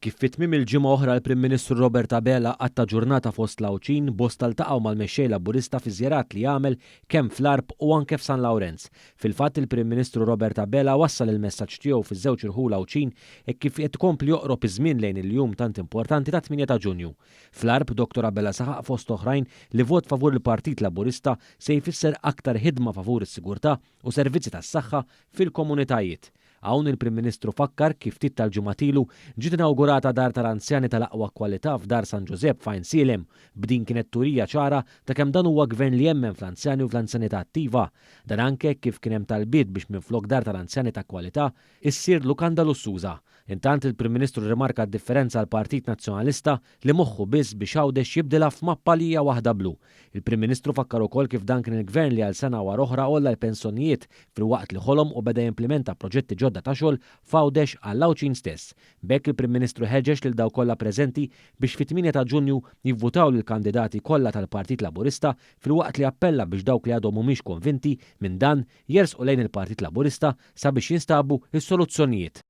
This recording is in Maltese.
Hekk kif fi tmiem il-ġimgħa oħra l-Prim Ministru Robert Abela qatta' ġurnata fost l-Għawdxin, bosta ltaqgħu mal-Mexxej Laburista fi żjarat li għamel kemm fl-Għarb u anke f'San Lawrenz. Fil-fatt il-Prim Ministru Robert Abela wassal il-messaġġ tiegħu fiż-żewġ irħula Għawdxin hekk kif qed ikompli joqrob iż-żmien lejn il-jum tant importanti tat-tmienja ta' Ġunju. Fl-Għarb, Dottor Abela saħaq fost oħrajn li vot favur il-Partit Laburista se jfisser aktar ħidma favur is-sigurtà u servizzi tas-saħħa fil-komunitajiet. Hawn il-Prim Ministru fakkar kif ftit tal-ġimgħat ilu ġiet inawgurata dar tal-anzjani tal-aqwa kwalità f'Dar San Ġużepp f'Għajnsielem. B'din kienet turija ċara ta' kemm dan huwa gvern li jemmen fl-anzjani u fl-anzjanità attiva. Dan anke hekk kif kien hemm talbiet biex minflok dar tal-anzjani ta' kwalità issir lukanda lussuża. Intant il-Prim Ministru rrimarka d-differenza għall-Partit Nazzjonalista li moħħu biss biex Għawdex jibdilha f'mappa li hija waħda blu. Il-Prim Ministru fakkar ukoll kif dan kien il-Gvern li għal sena wara oħra għolla l-pensjonijiet filwaqt li ħolom u beda jimplimenta proġetti ġodda ta' xogħol f'Għawdex għall-Għawdxin stess. B'hekk il-Prim Ministru ħeġġeġ lil dawk kollha preżenti biex fit-tmienja ta' Ġunju jivvutaw lill-kandidati kollha tal-Partit Laburista filwaqt li appella biex dawk li għadhom mhumiex konvinti minn dan jersqu lejn il-Partit Laburista sabiex jinstabu s-soluzzjonijiet.